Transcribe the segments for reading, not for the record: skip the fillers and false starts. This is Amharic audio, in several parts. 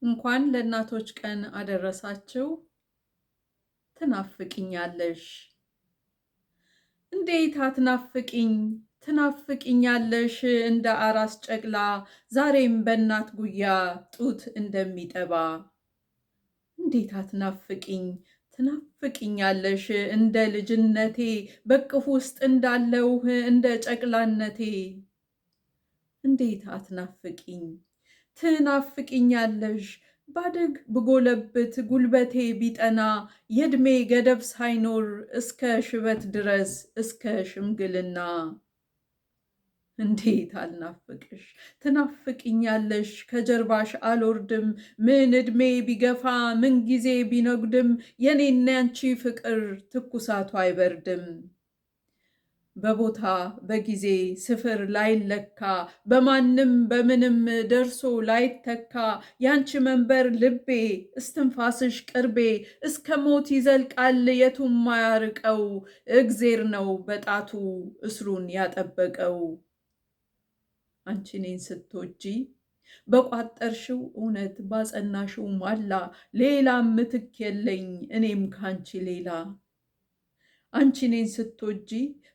እንኳን ለእናቶች ቀን አደረሳችሁ። ትናፍቂኛለሽ። እንዴት አትናፍቂኝ? ትናፍቂኛለሽ እንደ አራስ ጨቅላ ዛሬም በእናት ጉያ ጡት እንደሚጠባ። እንዴት አትናፍቂኝ? ትናፍቂኛለሽ እንደ ልጅነቴ በቅፍ ውስጥ እንዳለው እንደ ጨቅላነቴ። እንዴት አትናፍቂኝ? ትናፍቂኛለሽ ባድግ ብጎለብት ጉልበቴ ቢጠና የዕድሜ ገደብ ሳይኖር እስከ ሽበት ድረስ እስከ ሽምግልና። እንዴት አልናፍቅሽ? ትናፍቂኛለሽ ከጀርባሽ አልወርድም ምን ዕድሜ ቢገፋ ምን ጊዜ ቢነጉድም የኔና ያንቺ ፍቅር ትኩሳቱ አይበርድም። በቦታ በጊዜ ስፍር ላይለካ በማንም በምንም ደርሶ ላይተካ ያንቺ መንበር ልቤ እስትንፋስሽ ቅርቤ እስከ ሞት ይዘልቃል የቱም ማያርቀው እግዜር ነው በጣቱ እስሩን ያጠበቀው። አንቺ እኔን ስትወጂ በቋጠርሽው እውነት ባጸናሽው ማላ ሌላ ምትክ የለኝ እኔም ካንቺ ሌላ። አንቺ እኔን ስትወጂ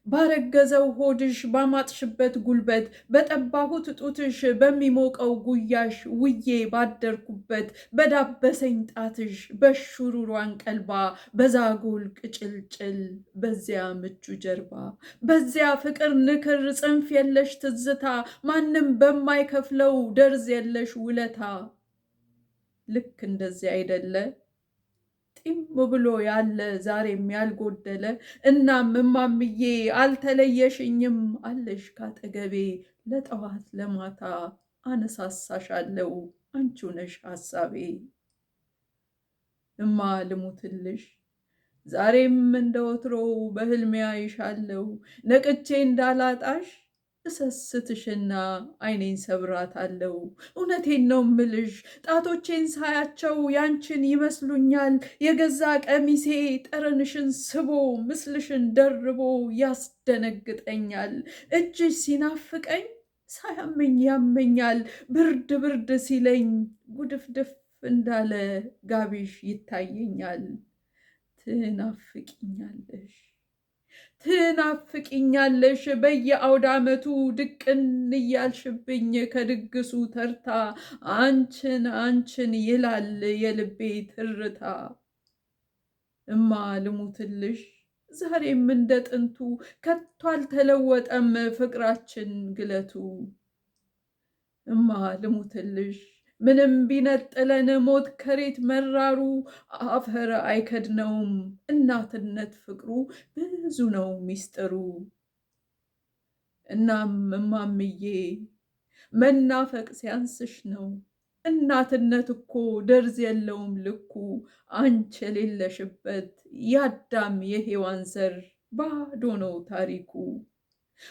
ባረገዘው ሆድሽ ባማጥሽበት ጉልበት በጠባሁት ጡትሽ በሚሞቀው ጉያሽ ውዬ ባደርኩበት በዳበሰኝ ጣትሽ በሹሩሯን አንቀልባ በዛጎል ቅጭልጭል በዚያ ምቹ ጀርባ በዚያ ፍቅር ንክር ጽንፍ የለሽ ትዝታ ማንም በማይከፍለው ደርዝ የለሽ ውለታ። ልክ እንደዚህ አይደለ ጢም ብሎ ያለ ዛሬም ያልጎደለ። እናም እማምዬ አልተለየሽኝም አለሽ ካጠገቤ ለጠዋት ለማታ አነሳሳሻለው አንቺው ነሽ ሐሳቤ። እማ ልሙትልሽ ዛሬም እንደ ወትሮው በህልሜ አይሻለው ነቅቼ እንዳላጣሽ እሰስትሽና አይኔን ሰብራታለው። እውነቴን ነው ምልሽ ጣቶቼን ሳያቸው ያንቺን ይመስሉኛል። የገዛ ቀሚሴ ጠረንሽን ስቦ ምስልሽን ደርቦ ያስደነግጠኛል። እጅሽ ሲናፍቀኝ ሳያመኝ ያመኛል። ብርድ ብርድ ሲለኝ ጉድፍድፍ እንዳለ ጋቢሽ ይታየኛል። ትናፍቂኛለሽ ትናፍቂኛለሽ በየአውደ ዓመቱ ድቅን እያልሽብኝ ከድግሱ ተርታ አንችን አንችን ይላል የልቤ ትርታ። እማ ልሙትልሽ ዛሬም እንደ ጥንቱ ከቶ አልተለወጠም ፍቅራችን ግለቱ። እማ ልሙትልሽ ምንም ቢነጥለን ሞት ከሬት መራሩ አፈር አይከድነውም እናትነት ፍቅሩ ብዙ ነው ሚስጥሩ። እናም እማምዬ መናፈቅ ሲያንስሽ ነው እናትነት እኮ ደርዝ የለውም ልኩ አንቺ የሌለሽበት የአዳም የሔዋን ዘር ባዶ ነው ታሪኩ።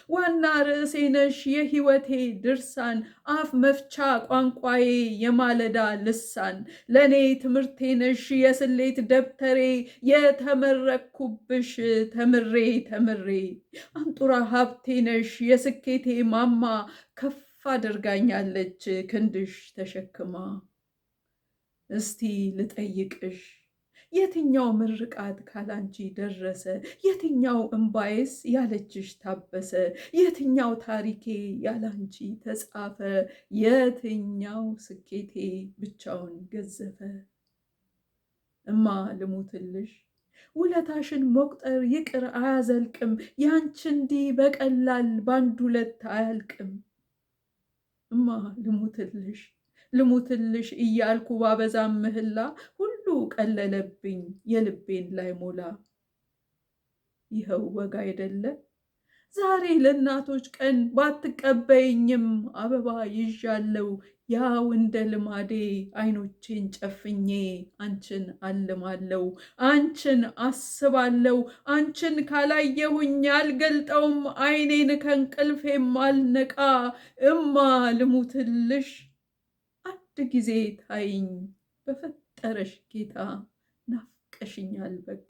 ዋና ርዕሴ ነሽ የሕይወቴ ድርሳን አፍ መፍቻ ቋንቋዬ የማለዳ ልሳን ለእኔ ትምህርቴ ነሽ የስሌት ደብተሬ የተመረቅኩብሽ ተምሬ ተምሬ አንጡራ ሀብቴ ነሽ የስኬቴ ማማ ከፍ አድርጋኛለች ክንድሽ ተሸክማ። እስቲ ልጠይቅሽ የትኛው ምርቃት ካላንቺ ደረሰ? የትኛው እምባዬስ ያለችሽ ታበሰ? የትኛው ታሪኬ ያላንቺ ተጻፈ? የትኛው ስኬቴ ብቻውን ገዘፈ? እማ ልሙትልሽ ውለታሽን መቁጠር ይቅር አያዘልቅም። ያንቺ እንዲህ በቀላል ባንድ ሁለት አያልቅም። እማ ልሙትልሽ ልሙትልሽ እያልኩ ባበዛም ምህላ ሁሉ ቀለለብኝ የልቤን ላይ ሞላ። ይኸው ወግ አይደለ ዛሬ ለእናቶች ቀን ባትቀበይኝም አበባ ይዣለው ያው እንደ ልማዴ አይኖቼን ጨፍኜ አንቺን አልማለው አንቺን አስባለው አንቺን ካላየሁኝ አልገልጠውም አይኔን ከእንቅልፌም አልነቃ። እማ ልሙትልሽ አንድ ጊዜ ታይኝ በፈጠረሽ ጌታ ናፍቀሽኛል በቃ።